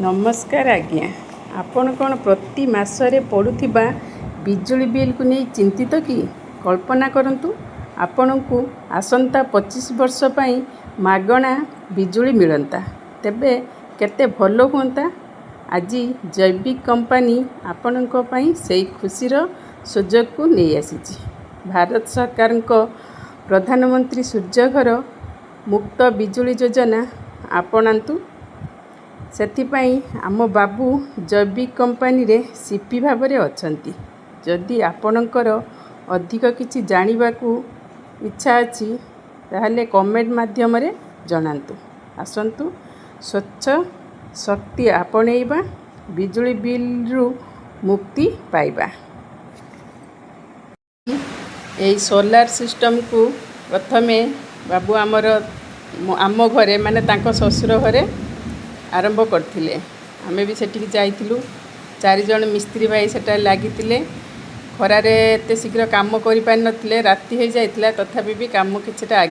ନମସ୍କାର ଆଜ୍ଞା। ଆପଣ କ'ଣ ପ୍ରତି ମାସରେ ପଡ଼ୁଥିବା ବିଜୁଳି ବିଲ୍କୁ ନେଇ ଚିନ୍ତିତ କି? କଳ୍ପନା କରନ୍ତୁ, ଆପଣଙ୍କୁ ଆସନ୍ତା 25 ବର୍ଷ ପାଇଁ ମାଗଣା ବିଜୁଳି ମିଳନ୍ତା, ତେବେ କେତେ ଭଲ ହୁଅନ୍ତା? ଆଜି ଜୈବିକ କମ୍ପାନୀ ଆପଣଙ୍କ ପାଇଁ ସେଇ ଖୁସିର ସୁଯୋଗକୁ ନେଇ ଆସିଛି। ଭାରତ ସରକାରଙ୍କ ପ୍ରଧାନମନ୍ତ୍ରୀ ସୂର୍ଯ୍ୟ ଘର ମୁଫ୍ତ ବିଜୁଳି ଯୋଜନା ଆପଣାନ୍ତୁ। ସେଥିପାଇଁ ଆମ ବାବୁ ଜୈବିକ କମ୍ପାନୀରେ ସିପି ଭାବରେ ଅଛନ୍ତି। ଯଦି ଆପଣଙ୍କର ଅଧିକ କିଛି ଜାଣିବାକୁ ଇଚ୍ଛା ଅଛି, ତାହେଲେ କମେଣ୍ଟ ମାଧ୍ୟମରେ ଜଣାନ୍ତୁ। ଆସନ୍ତୁ, ସ୍ୱଚ୍ଛ ଶକ୍ତି ଆପଣେଇବା, ବିଜୁଳି ବିଲ୍ରୁ ମୁକ୍ତି ପାଇବା। ଏଇ ସୋଲାର ସିଷ୍ଟମକୁ ପ୍ରଥମେ ବାବୁ ଆମର ଆମ ଘରେ, ମାନେ ତାଙ୍କ ଶ୍ୱଶୁର ଘରେ ଆରମ୍ଭ କରିଥିଲେ। ଆମେ ବି ସେଠିକି ଯାଇଥିଲୁ। ଚାରିଜଣ ମିସ୍ତ୍ରୀ ଭାଇ ସେଠାରେ ଲାଗିଥିଲେ। ଖରାରେ ଏତେ ଶୀଘ୍ର କାମ କରିପାରିନଥିଲେ, ରାତି ହେଇଯାଇଥିଲା। ତଥାପି ବି କାମ କିଛିଟା